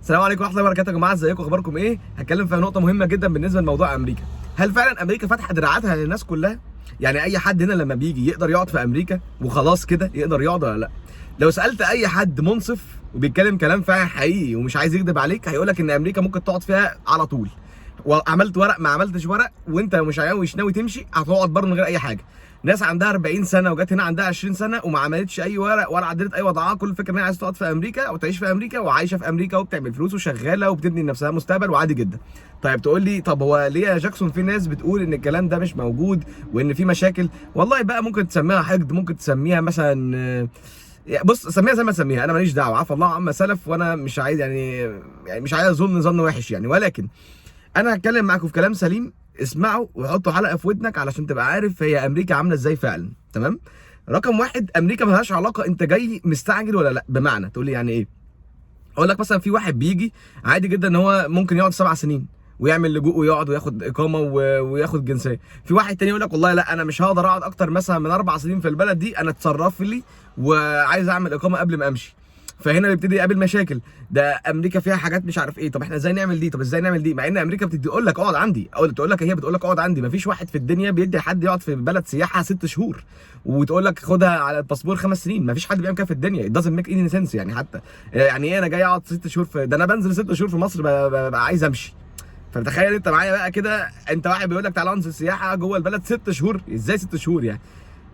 السلام عليكم ورحمة الله وبركاته يا جماعه، ازيكم؟ اخباركم ايه؟ هتكلم في نقطة مهمة جدا بالنسبة لموضوع امريكا. هل فعلا امريكا فاتحة دراعاتها للناس كلها؟ يعني اي حد هنا لما بيجي يقدر يقعد في امريكا وخلاص كده يقدر يقعد ولا لا؟ لو سالت اي حد منصف وبيتكلم كلام فعلا حقيقي ومش عايز يكذب عليك هيقول لك ان امريكا ممكن تقعد فيها على طول، وعملت ورق ما عملتش ورق، وانت مش ناوي تمشي هتقعد بره من غير اي حاجة. ناس عندها 40 سنة وجت هنا عندها 20 سنة وما عملتش اي ورق ولا عدلت اي وضعها، كل الفكرة ان هي عايزه تقعد في امريكا او تعيش في امريكا، وعايشة في امريكا وبتعمل فلوس وشغالة وبتبني لنفسها مستقبل وعادي جدا. طيب تقول لي طب هو ليه يا جاكسون في ناس بتقول ان الكلام ده مش موجود وان في مشاكل؟ والله بقى ممكن تسميها حقد، ممكن تسميها مثلا، بص سميها زي ما تسميها، انا ماليش دعوه، عفى الله عما سلف، وانا مش عايز يعني مش عايز اظن ظن وحش يعني، ولكن انا هتكلم معاكم في كلام سليم، اسمعوا وحطوا حلقة في ودنك علشان تبقى عارف هي امريكا عامله ازاي فعلا. تمام؟ رقم واحد، امريكا ملهاش علاقة انت جاي مستعجل ولا لا. بمعنى تقول لي يعني ايه؟ اقول لك مثلا في واحد بيجي عادي جدا ان هو ممكن يقعد 7 سنين ويعمل لجوء ويقعد وياخد اقامه وياخد جنسية. في واحد تاني يقول لك والله لا انا مش هقدر اقعد اكتر مثلا من 4 سنين في البلد دي، انا اتصرف لي وعايز اعمل اقامه قبل ما امشي. فهنا بيبتدي يقابل مشاكل، ده امريكا فيها حاجات مش عارف ايه، طب احنا ازاي نعمل دي، طب ازاي نعمل دي، مع ان امريكا بتدي تقول لك اقعد عندي، او تقول لك هي بتقول لك اقعد عندي. مفيش واحد في الدنيا بيدي حد يقعد في بلد سياحة 6 شهور وتقول لك خدها على الباسبور 5 سنين، مفيش حد بيعمل كده في الدنيا. it doesn't make any sense يعني. حتى يعني ايه انا جاي اقعد 6 شهور في ده، انا بنزل 6 شهور في مصر ببقى عايز امشي. فتخيل انت معايا بقى كده، انت واحد بيقول لك تعالى انزل سياحة جوه البلد 6 شهور، ازاي 6 شهور يعني؟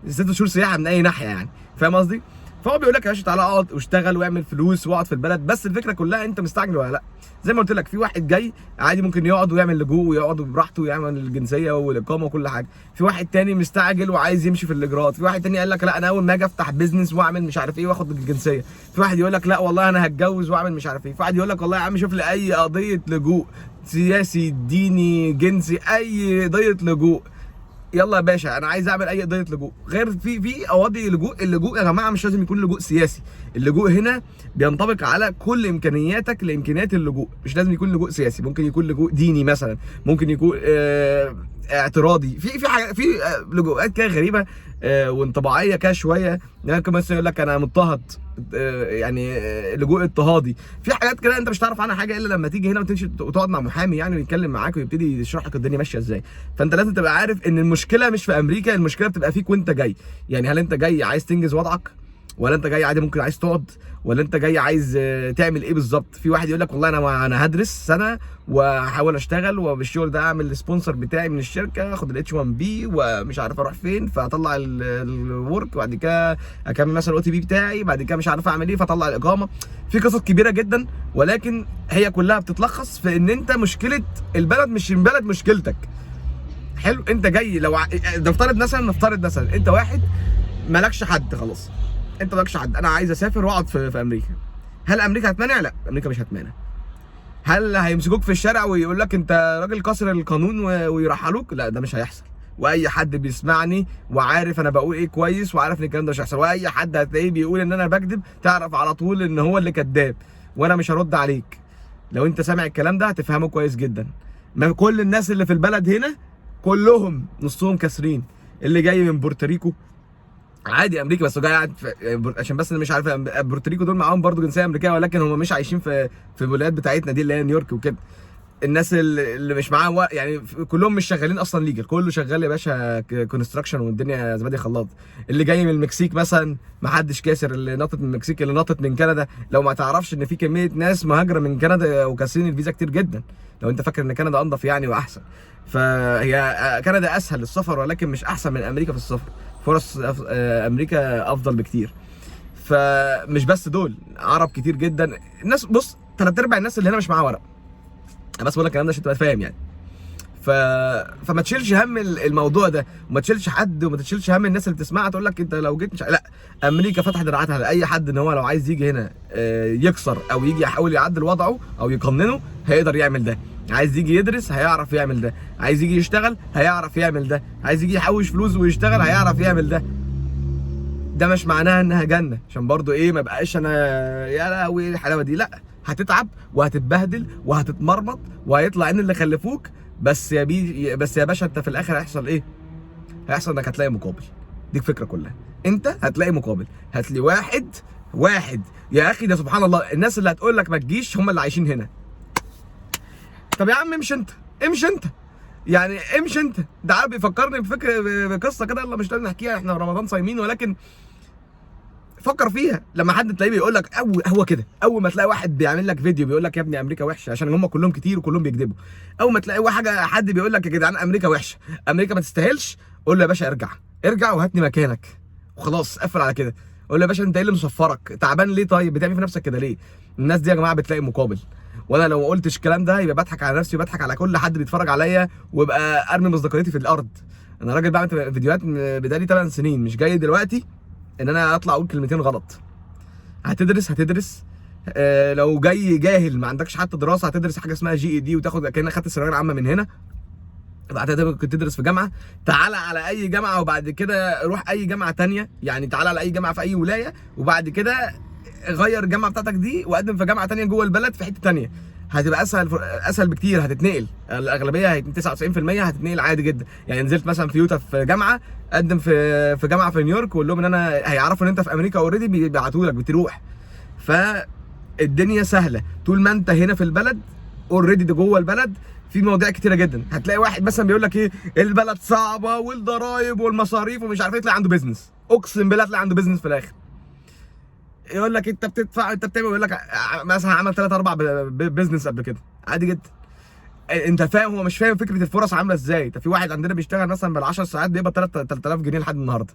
6 شهور سياحة من اي ناحية يعني؟ فاهم قصدي؟ فهو بيقول لك يا باشا تعالى اقعد واشتغل واعمل فلوس واقعد في البلد، بس الفكرة كلها انت مستعجل ولا لا. زي ما قلت لك في واحد جاي عادي ممكن يقعد ويعمل لجوء ويقعد براحته ويعمل الجنسية والاقامة وكل حاجة، في واحد تاني مستعجل وعايز يمشي في الاجراءات، في واحد تاني قال لك لا انا اول ما اجي افتح business واعمل مش عارف ايه واخد الجنسية، في واحد يقول لك لا والله انا هتجوز واعمل مش عارف ايه، في واحد يقول لك والله يا عم شوف لي اي قضية لجوء سياسي ديني جنسي اي قضية لجوء، يلا يا باشا انا عايز اعمل اي قضية لجوء. غير في قواضي لجوء. اللجوء يا جماعة مش لازم يكون لجوء سياسي، اللجوء هنا بينطبق على كل امكانياتك لامكانيات اللجوء، مش لازم يكون لجوء سياسي، ممكن يكون لجوء ديني مثلا، ممكن يكون اعتراضي، في حاجة في لجوءات كده غريبة وانطباعيه كده شوية. ممكن مثلا يقول لك انا مضطهد، يعني لجوء اضطهادي، في حاجات كده انت مش تعرف عنها حاجة الا لما تيجي هنا وتمشي وتقعد مع محامي يعني ويتكلم معاك ويبتدي يشرح لك الدنيا ماشية ازاي. فانت لازم تبقى عارف ان المشكلة مش في امريكا، المشكلة بتبقى فيك وانت جاي. يعني هل انت جاي عايز تنجز وضعك، ولا انت جاي عادي ممكن عايز تقعد، ولا انت جاي عايز تعمل ايه بالظبط؟ في واحد يقول لك والله انا هدرس سنة واحاول اشتغل وبالشغل ده اعمل ال sponsor بتاعي من الشركة، اخد ال H-1B ومش عارف اروح فين، فاطلع ال work وبعد كده اكمل مثلا ال OPT بتاعي، بعد كده مش عارف اعمل ايه فاطلع الاقامة. في قصص كبيرة جدا، ولكن هي كلها بتتلخص في ان انت مشكلة البلد مش البلد مشكلتك. حلو، انت جاي لو نفترض مثلا انت واحد مالكش حد، خلاص انت مالكش حد، انا عايز اسافر واقعد في امريكا. هل امريكا هتمانع؟ لا، امريكا مش هتمانع. هل هيمسكوك في الشارع ويقول لك انت راجل كسر القانون ويرحلوك؟ لا، ده مش هيحصل. واي حد بيسمعني وعارف انا بقول ايه كويس وعارف ان الكلام ده مش هيحصل، واي حد هتلاقيه بيقول ان انا بكذب تعرف على طول ان هو اللي كذاب، وانا مش هرد عليك. لو انت سامع الكلام ده هتفهمه كويس جدا. ما كل الناس اللي في البلد هنا كلهم نصهم كاسرين، اللي جاي من بورتوريكو عادي امريكا بس هو جاي قاعد عشان بس انا مش عارف بورتوريكو دول معاهم برضو جنسية امريكية، ولكن هم مش عايشين في الولايات بتاعتنا دي اللي هي نيويورك وكده. الناس اللي مش معاهم ورق يعني كلهم مش شغالين اصلا legal، كله شغال يا باشا construction والدنيا زبادي خلاط. اللي جاي من المكسيك مثلا ما حدش كاسر، اللي نطت من المكسيك، اللي نطت من كندا. لو ما تعرفش ان في كمية ناس مهاجرة من كندا وكاسرين الفيزا كتير جدا، لو انت فاكر ان كندا انضف يعني واحسن، فهي كندا اسهل للسفر ولكن مش احسن من امريكا في السفر. فرص امريكا افضل بكتير. فمش بس دول، عرب كتير جدا. الناس بص 3/4 الناس اللي هنا مش معاها ورق، انا بس بقول لك الكلام ده عشان تبقى فاهم يعني. فما تشيلش هم الموضوع ده، وما تشيلش حد، وما تشيلش هم الناس اللي بتسمعها تقول لك انت لو جيت مش لا، امريكا فتحت دراعاتها لاي حد ان هو لو عايز يجي هنا يكسر او يجي يحاول يعدل وضعه او يقننه هيقدر يعمل ده. عايز يجي يدرس هيعرف يعمل ده، عايز يجي يشتغل هيعرف يعمل ده، عايز يجي يحوش فلوس ويشتغل هيعرف يعمل ده. ده مش معناها انها جنة، عشان برضو ايه ما بقاش انا يا لهوي الحلاوة دي، لا، هتتعب وهتتبهدل وهتتمرمط وهيطلع عين اللي خلفوك، بس يا باشا انت في الاخر هيحصل ايه؟ هيحصل انك هتلاقي مقابل. دي الفكرة كلها، انت هتلاقي مقابل، هتلاقي واحد واحد يا اخي ده سبحان الله، الناس اللي هتقول لك ما تجيش هم اللي عايشين هنا. طب يا عم امشي انت، امشي انت، يعني امشي انت. ده عارف بيفكرني بفكره، بقصة كده، يلا مش لازم نحكيها، احنا رمضان صايمين، ولكن فكر فيها. لما حد تلاقيه بيقول لك اول هو كده، اول ما تلاقي واحد بيعمل لك فيديو بيقول لك يا ابني امريكا وحشة، عشان هم كلهم كتير وكلهم بيكذبوا. اول ما تلاقي حاجة حد بيقول لك يا جدعان امريكا وحشة، امريكا ما تستاهلش، قول له يا باشا ارجع، ارجع وهاتني مكانك وخلاص، قفل على كده. قول له يا باشا انت ايه اللي مصفرك؟ تعبان ليه؟ طيب بتعمل في نفسك كده ليه؟ الناس دي يا جماعة بتلاقي مقابل. وانا لو ما قلتش الكلام ده يبقى بضحك على نفسي وبضحك على كل حد بيتفرج عليا، وابقى ارمي مصداقيتي في الارض. انا راجل بعمل فيديوهات بدالي 8 سنين، مش جاي دلوقتي ان انا اطلع اقول كلمتين غلط. هتدرس هتدرس، لو جاي جاهل ما عندكش حتى دراسة، هتدرس حاجة اسمها GED وتاخد كانك خدت الثانوية العامة من هنا، بعد كده ممكن تدرس في جامعه. تعالى على اي جامعه وبعد كده روح اي جامعه تانية، يعني تعالى على اي جامعه في اي ولاية وبعد كده غير الجامعة بتاعتك دي وقدم في جامعه تانية جوه البلد في حتة تانية، هتبقى اسهل، اسهل بكتير. هتتنقل الاغلبية، 99% هتتنقل عادي جدا. يعني نزلت مثلا في يوتا في جامعه، قدم في جامعه في نيويورك وقول لهم ان انا، هيعرفوا ان انت في امريكا already، بيبعتوا لك بتروح. فالدنيا سهلة طول ما انت هنا في البلد already، ده جوه البلد في مواضيع كتيرة جدا. هتلاقي واحد مثلا بيقول لك ايه البلد صعبة والضرايب والمصاريف ومش عارف ايه، تلاقي عنده business، اقسم بالله تلاقي عنده business في الاخر. يقول لك انت بتدفع، انت بتعمل، يقول لك مثلا عمل 3 4 business قبل كده، عادي جدا. انت فاهم هو مش فاهم فكرة الفرص عامله ازاي. انت في واحد عندنا بيشتغل مثلا بال10 ساعات بيقبض 3000 جنيه لحد النهارده،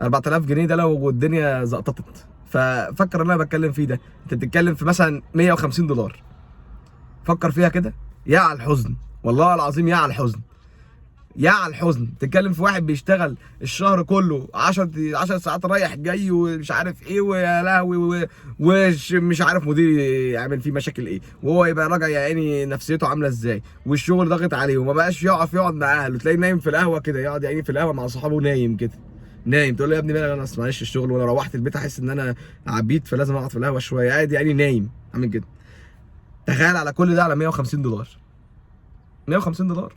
4000 جنيه ده لو الدنيا زقططت. ففكر اللي انا بتكلم فيه ده، انت بتتكلم في مثلا $150، فكر فيها كده، يا على الحزن، والله العظيم يا على الحزن، يا على الحزن. تتكلم في واحد بيشتغل الشهر كله 10 ساعات رايح جاي ومش عارف ايه، ويا لهوي، ومش عارف مدير يعمل فيه مشاكل ايه، وهو يبقى راجع يا عيني نفسيته عامله ازاي، والشغل ضاغط عليه، وما بقاش يقف يقعد مع اهله، تلاقيه نايم في القهوة كده، يقعد يا عيني في القهوة مع صحابه نايم كده، نايم. تقول له يا ابني مالك؟ انا اصل معلش الشغل، وانا روحت البيت احس ان انا عبيت فلازم اقعد في القهوة شوية، قاعد يا عيني نايم عامل كده. تخيل على كل ده على $150، $150.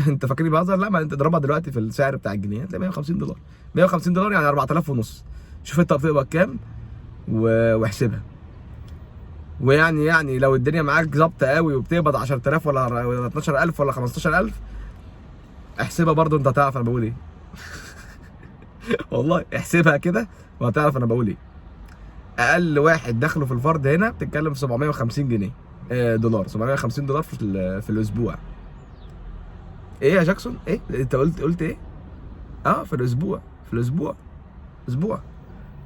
انت فاكرني بهزر؟ لا، ما انت اضربها دلوقتي في السعر بتاع الجنيه هتلاقي $150، $150 يعني 4000 ونص. شوف انت بتقبض كام واحسبها. ويعني لو الدنيا معاك ظابطة قوي وبتقبض 10000 ولا 12000 ولا 15000، احسبها برضو، انت هتعرف انا بقول ايه. والله احسبها كده وهتعرف انا بقول ايه. اقل واحد دخله في الفرد هنا بتتكلم في 750 جنيه، دولار، $750 في الاسبوع. ايه يا جاكسون؟ ايه انت قلت ايه؟ في الاسبوع، في الاسبوع، اسبوع.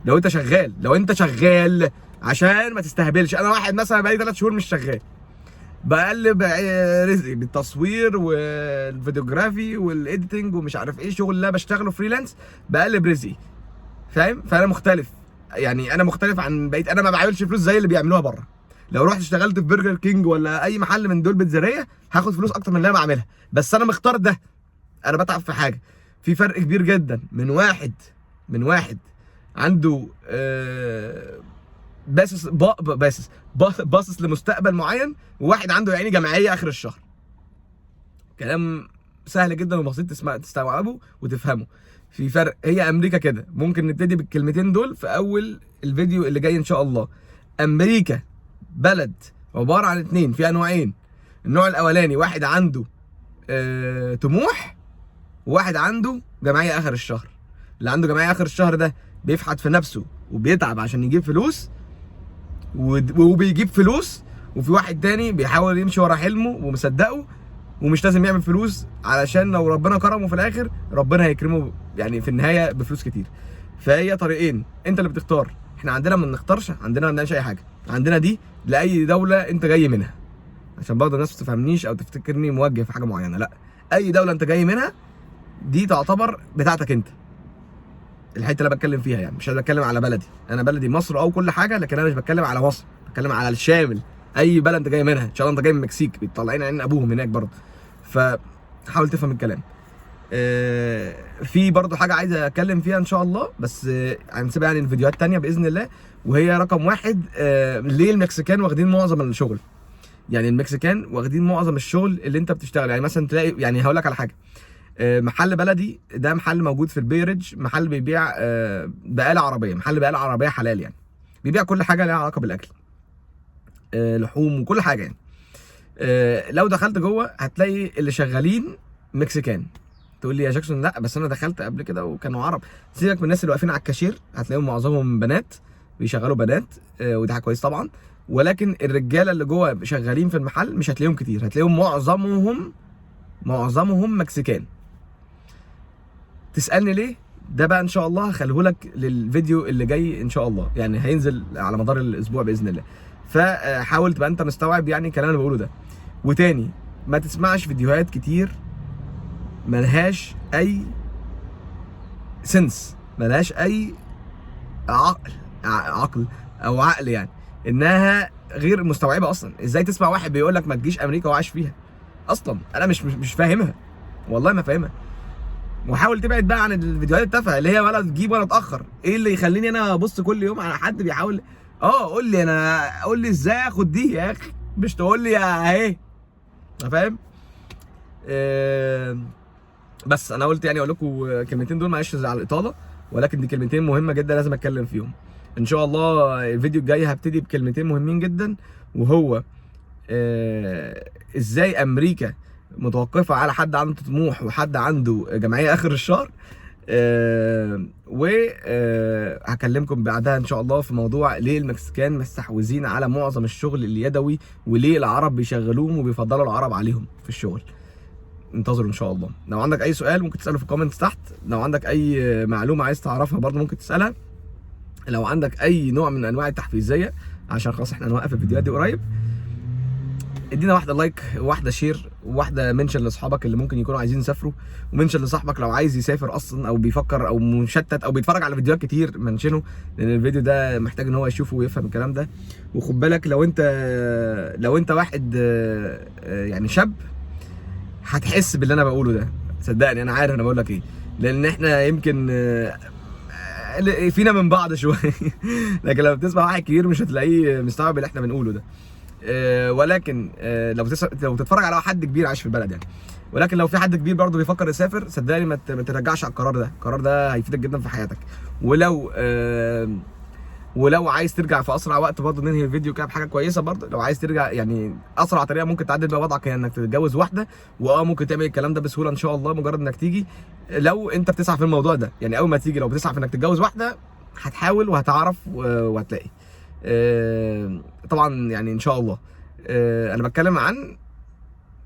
لو انت شغال، لو انت شغال، عشان ما تستهبلش. انا واحد مثلا بقالي 3 شهور مش شغال، بقلب رزقي بالتصوير وال videography وال editing ومش عارف ايه، شغل اللي انا بشتغله freelance، بقلب رزقي، فاهم؟ فانا مختلف، يعني انا مختلف عن بقيت، انا ما بعملش فلوس زي اللي بيعملوها بره. لو رحت اشتغلت في برجر كينج ولا اي محل من دول بيتزاريه هاخد فلوس اكتر من اللي انا بعملها، بس انا مختار ده، انا بتعب في حاجة. في فرق كبير جدا من واحد عنده باصص باصص باصص لمستقبل معين، وواحد عنده يعني جمعية اخر الشهر. كلام سهل جدا وبسيط تستوعبه وتفهمه. في فرق. هي امريكا كده. ممكن نبتدي بالكلمتين دول في اول الفيديو اللي جاي ان شاء الله. امريكا بلد عبارة عن اتنين، فيها نوعين. النوع الاولاني واحد عنده طموح، وواحد عنده جمعية اخر الشهر. اللي عنده جمعية اخر الشهر ده بيفحت في نفسه وبيتعب عشان يجيب فلوس وبيجيب فلوس. وفي واحد تاني بيحاول يمشي ورا حلمه ومصدقه ومش لازم يعمل فلوس، علشان لو ربنا كرمه في الاخر ربنا هيكرمه يعني في النهاية بفلوس كتير. فهي طريقين، انت اللي بتختار. احنا عندنا ما بنختارش، عندنا ما بنعملش اي حاجة، عندنا دي لاي دولة انت جاي منها، عشان برضه الناس ما تفهمنيش او تفتكرني موجه في حاجة معينة. لا، اي دولة انت جاي منها دي تعتبر بتاعتك انت، الحتة اللي بتكلم فيها. يعني مش انا بتكلم على بلدي، انا بلدي مصر او كل حاجة، لكن انا مش بتكلم على مصر، بتكلم على الشامل، اي بلد انت جاي منها. ان شاء الله انت جاي من المكسيك، بيطلعين عين ابوهم هناك برضه. فحاول تفهم الكلام. في برضه حاجة عايز اتكلم فيها ان شاء الله، بس هنسيبها يعني الفيديوهات تانية باذن الله. وهي رقم 1، ليه المكسيكان واخدين معظم الشغل؟ يعني المكسيكان واخدين معظم الشغل اللي انت بتشتغل. يعني مثلا تلاقي، يعني هقول لك على حاجة، محل بلدي ده محل موجود في البي ريدج، محل بيبيع بقاله عربية، محل بقاله عربية حلال يعني، بيبيع كل حاجة ليها علاقة بالاكل، لحوم وكل حاجة يعني. لو دخلت جوه هتلاقي اللي شغالين Mexican. تقول لي يا جاكسون لا بس انا دخلت قبل كده وكانوا عرب. سيبك من الناس اللي واقفين على الكاشير، هتلاقيهم معظمهم بنات، بيشغلوا بنات، وده حاجة كويس طبعا. ولكن الرجالة اللي جوه شغالين في المحل مش هتلاقيهم كتير، هتلاقيهم معظمهم Mexican. تسالني ليه؟ ده بقى ان شاء الله هخليه لك للفيديو اللي جاي ان شاء الله، يعني هينزل على مدار الاسبوع باذن الله. فحاول تبقى انت مستوعب يعني الكلام اللي بقوله ده. وتاني ما تسمعش فيديوهات كتير ملهاش اي sense، ملهاش اي عقل او عقل، يعني انها غير مستوعبة اصلا. ازاي تسمع واحد بيقول لك ما تجيش امريكا وعايش فيها اصلا؟ انا مش فاهمها والله، ما فاهمها. وحاول تبعد بقى عن الفيديوهات التافهة اللي هي ولا تجيب ولا تاخر. ايه اللي يخليني انا ابص كل يوم على حد بيحاول قول لي انا، قول لي ازاي اخد دي يا اخي، مش تقول لي اهي، فاهم؟ بس انا قلت يعني اقول لكم كلمتين دول، معلش على الاطالة، ولكن دي كلمتين مهمة جدا لازم اتكلم فيهم. ان شاء الله الفيديو الجاي هبتدي بكلمتين مهمين جدا، وهو ازاي امريكا متوقفه على حد عنده طموح وحد عنده جمعية اخر الشهر، و هكلمكم بعدها ان شاء الله في موضوع ليه المكسيكان مستحوذين على معظم الشغل اليدوي، وليه العرب بيشغلوهم وبيفضلوا العرب عليهم في الشغل. انتظروا ان شاء الله. لو عندك اي سؤال ممكن تساله في ال comments تحت، لو عندك اي معلومة عايز تعرفها برضه ممكن تسالها، لو عندك اي نوع من انواع التحفيزيه، عشان خلاص احنا هنوقف الفيديوهات دي قريب. ادينا واحدة like، واحدة share، وواحدة mention لاصحابك اللي ممكن يكونوا عايزين يسافروا، و mention لصاحبك لو عايز يسافر اصلا او بيفكر او مشتت او بيتفرج على فيديوهات كتير، mention ه، لان الفيديو ده محتاج ان هو يشوفه ويفهم الكلام ده. وخد بالك لو انت واحد يعني شاب هتحس باللي انا بقوله ده، صدقني انا عارف انا بقول لك ايه، لان احنا يمكن فينا من بعض شوية لكن لو بتسمع واحد كبير مش هتلاقيه مستوعب اللي احنا بنقوله ده. ولكن لو تتفرج على حد كبير عايش في البلد يعني، ولكن لو في حد كبير برضه بيفكر يسافر، صدقني ما ترجعش على القرار ده، القرار ده هيفيدك جدا في حياتك. ولو عايز ترجع في اسرع وقت برضه، ننهي الفيديو كده بحاجة كويسة برضه، لو عايز ترجع يعني اسرع طريقه ممكن تعدل بيها وضعك هي انك تتجوز واحدة، ممكن تعمل الكلام ده بسهولة ان شاء الله، مجرد انك تيجي. لو انت بتسعى في الموضوع ده يعني، اول ما تيجي لو بتسعى في انك تتجوز واحدة هتحاول وهتعرف وهتلاقي. طبعا يعني ان شاء الله. انا بتكلم عن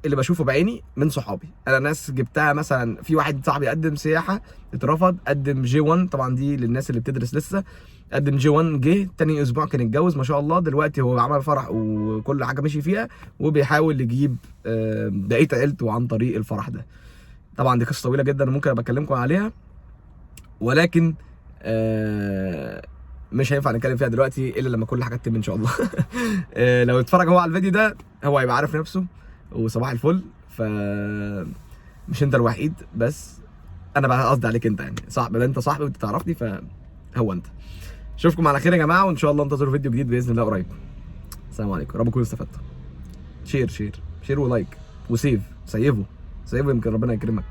اللي بشوفه بعيني من صحابي، انا ناس جبتها مثلا، في واحد صاحبي قدم سياحة اترفض، قدم J1، طبعا دي للناس اللي بتدرس لسه، قدم J1 جه تاني اسبوع كان اتجوز ما شاء الله، دلوقتي هو عمل فرح وكل حاجة مشي فيها، وبيحاول يجيب بقية عيلته عن طريق الفرح ده. طبعا دي قصة طويلة جدا ممكن ابقى اكلمكم عليها، ولكن مش هينفع نتكلم فيها دلوقتي الا لما كل حاجة تتم ان شاء الله. لو اتفرج هو على الفيديو ده هو هيبقى عارف نفسه، وصباح الفل. ف مش انت الوحيد، بس انا بقى قصدي عليك انت يعني، صاحب، ده انت صاحبي وانت تعرفني، فهو انت. اشوفكم على خير يا جماعة، وان شاء الله انتظروا فيديو جديد باذن الله قريب. السلام عليكم، رب تكونوا استفدتوا. share share share و like و save، سيفوا سيفوا، يمكن ربنا يكرمك.